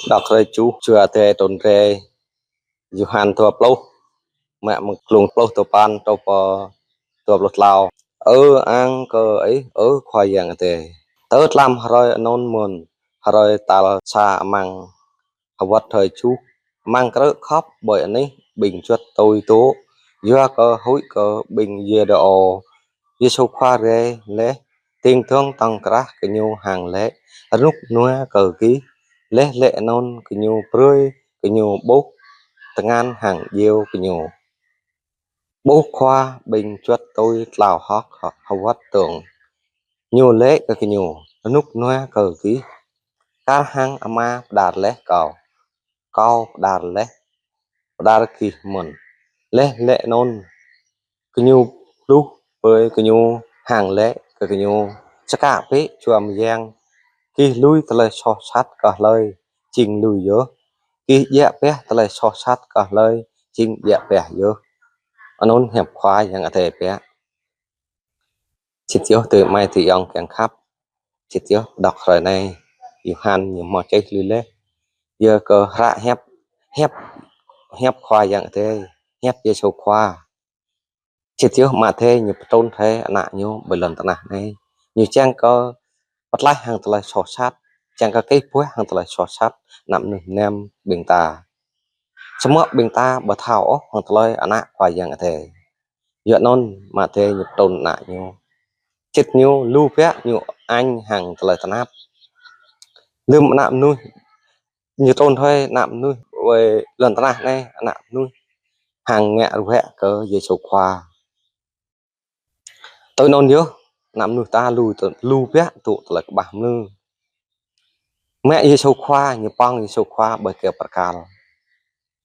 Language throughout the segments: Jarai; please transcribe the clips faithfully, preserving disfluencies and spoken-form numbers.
Đŏk hrơi čuh, Jua Adai trŭn rai. Yôhan dua pluh, mă mơ̆ng klŭng pluh tơpăn truh pơ dua pluh klâo. Ơ ang kơ Ih, ơ Khua Yang Adai. Tơ tlam hrơi anŭn mơ̆n, hrơi tal sa amăng hơwơ̆t hrơi čuh, amăng krư̆ khŏp ƀơi anih ƀing čuăt tui tŭ, yua kơ huĭ kơ ƀing Yuđa. Yêsu Khua rai laih, dơ̆ng tŏng krah gơñu hăng laĭ: Rơnŭk rơnua kơ gih. Laih laĭ anŭn gơñu brơi gơñu ƀuh tơngan hăng djeo gơñu. Ƀuh khua ƀing čuăt tui tlao hơ̆k hơwơ̆t dơ̆ng. Ñu laĭ kơ gơñu: Rơnŭk rơnua kơ gih. Kar hăng Ama pơđar laih Kâo, Kâo pơđar laih, pơđar gih mơ̆n. Laih laĭ anŭn, gơñu bluh ƀơi gơñu hăng laĭ kơ gơñu: Čơkă bĕ Jua Mơyang, gih lui tơlơi soh sat kơ hlơi, jing lui yơh. Gih djă̱ pioh tơlơi soh sat kơ hlơi, jing djă̱ pioh yơh. Anŭn hiăp Khua Yang Adai biă. Sĭt yơh, ơ adơi amai ayŏng kiăng khăp. Sĭt yơh, đŏk hrơi anai, Yôhan ñu hmâo čih lui laih. Yua kơ hră hiăp, hiăp, hiăp Khua Yang Adai, hiăp Yêsu Khua. Sĭt yơh, Ama Adai ñu pơtrŭn rai Ană ñu ƀơi lŏn tơnah anai. Ñu čang kơ pơtlaih hăng tơlơi soh sat, čang kơ kih puih hăng tơlơi soh sat ană mơnuih mơnam ƀing ta. Samơ̆ ƀing ta ƀu thâo ôh hăng tơlơi Ană Khua Yang Adai. Yua anŭn Ama Adai ñu pơtrŭn Ană ñu. Sĭt ñu lu biă ñu añ hăng tơlơi tơnap. Lơ̆m ană mơnuih, ñu trŭn rai ană mơnuih ƀơi lŏn tơnah anai, ană mơnuih hăng ngă ruă kơ Yêsu Khua. Tui anŭn yơh, ană mơnuih ta lu, lu biă tŭ tơlơi kơƀah mơnơ̆ng. Mă Yêsu Khua, ñu pŏng Yêsu Khua ƀơi kơyâo bơrkal.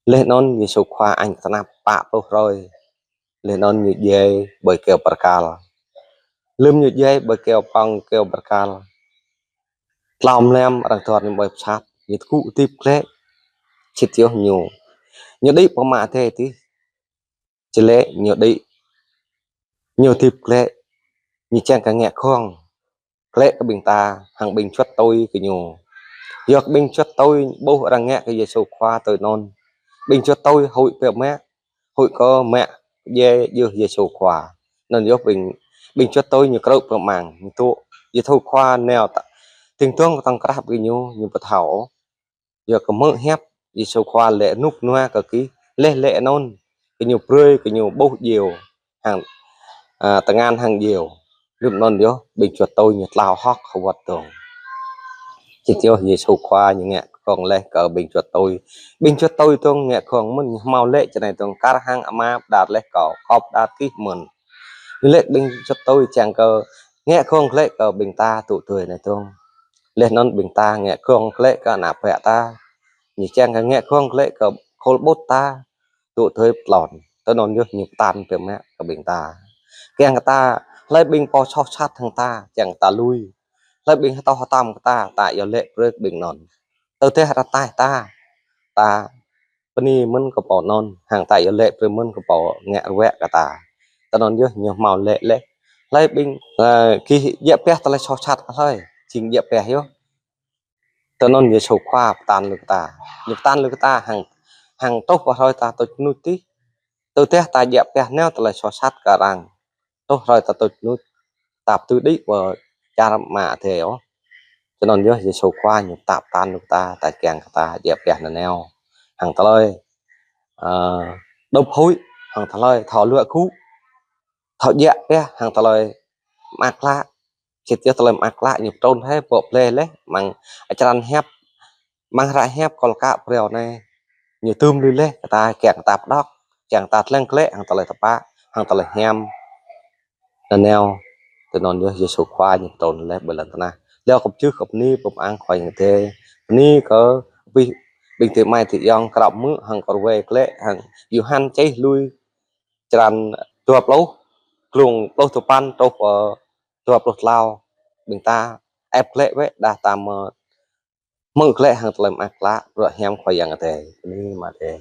Laih anŭn Yêsu Khua añ tơnap pă pluh hrơi. Laih anŭn ñu djai ƀơi kơyâo bơrkal. Lơ̆m ñu djai ƀơi kơyâo, pŏng kơyâo bơrkal, tlao mlam arăng dŏ ñu ƀơi pơsat, ñu tơgŭ hơdip glaĭ. Sĭt yơh ñu, ñu đĭ pơ Ama Adai adih. Či laĭ ñu đĭ, ñu hơdip glaĭ, ñu čang kơ ngă gơ̆ng glaĭ kơ ƀing ta hăng ƀing čuăt tui kơ ñu. Yua kơ ƀing čuăt tui ƀuh arăng ngă kơ Yêsu Khua tui anŭn. Ƀing čuăt tui huĭ biă mă, huĭ kơ mă djai djơ̆ Yêsu Khua. Anŭn yơh ƀing, ƀing čuăt tui ñu krư̆ pơmang, ñu tŭ Yêsu Khua nao ta, dơ̆ng tŏng krah ƀing ñu, ñu ƀu thâo ôh. Yua kơ hmư̆ hiăp Yêsu Khua laĭ: Rơnŭk rơnua kơ gih. Laih laĭ anŭn, gơñu brơi gơñu ƀuh djeo hăng, a, tơngan hăng djeo. Lơ̆m anŭn yơh, ƀing čuăt tui ñu tlao hơ̆k hơwơ̆t dơ̆ng. Sĭt yơh, Yêsu Khua ñu ngă gơ̆ng laih kơ ƀing čuăt tui. Ƀing čuăt tui dơ̆ng ngă gơ̆ng mơ̆n, ñu hmâo laĭ čơ anai dơ̆ng: Kar hăng Ama pơđar laih Kâo, Kâo pơđar gih mơ̆n. Ñu laĭ ƀing čuăt tui čang kơ ngă gơ̆ng glaĭ kơ ƀing ta tŭ tui anai dơ̆ng. Laih anŭn ƀing ta ngă gơ̆ng glaĭ kơ ană bă ta. Ñu čang kơ ngă gơ̆ng glaĭ kơ khul ƀut ta tŭ tui pơtlon. Tui anŭn yơh ñu pơtă biă mă kơ ƀing ta. Kiăng kơ ta, hlơi ƀing pô soh sat hăng ta, čang kơ ta lui. Hlơi ƀing hơtŏh hơtăm kơ ta, ta iâu laĭ brơi kơ ƀing anŭn. Tơdah arăng taih ta, ta bơni mơ̆n kơ pô anŭn, hăng ta iâu laĭ brơi mơ̆n kơ pô ngă ruă kơ ta. Tui anŭn yơh ñu hmâo laĭ laih: Hlơi ƀing, ơ, gih djă̱ pioh tơlơi soh sat kơ hlơi, jing djă̱ pioh yơh. Tui anŭn Yêsu Khua pơtă lui kơ ta. Ñu pơtă lui kơ ta hăng, hăng truh pơ hrơi ta tuč rơnuč adih. Tơdah ta djă̱ pioh nao tơlơi soh sat kơ arăng, truh hrơi ta tuč rơnuč, ta ƀu dưi đĭ pơ čar Ama Adai ôh. Tui anŭn yơh Yêsu Khua ñu pơtă lui kơ ta, ta kiăng kơ ta djă̱ pioh nanao hăng tơlơi, ơ, đup huĭ, hăng tơlơi thâo luă gŭ, thâo djă̱ pioh hăng tơlơi mơak klă. Sĭt yơh, tơlơi mơak klă ñu pơtrŭn rai pơ plei laih, amăng črăn hiăp, amăng hră hiăp kol kă phrâo anai. Ñu tŭm lui laih kơ ta, kiăng kơ ta pơđŏk, kiăng kơ ta lăng glaĭ hăng tơlơi tơpă, hăng tơlơi hiam nanao. Tui anŭn yơh Yêsu Khua ñu pơtrŭn laih ƀơi lŏn tơnah. Laih kâo pơčeh kơ bơni pơmang Khua Yang Adai. Bơni kơ abih ƀing adơi amai ayŏng krăp mơ̆ hăng kơ ruai glaĭ hăng Yôhan čih lui črăn dua pluh, klŭng pluh tơpăn truh, ơ, dua pluh klâo. Ƀing ta ĕp glaĭ wơ̆t dah ta mơ̆ hmư̆ glaĭ hăng tơlơi mơak klă, bruă hiam Khua Yang Adai. Bơni mơ̆ Adai.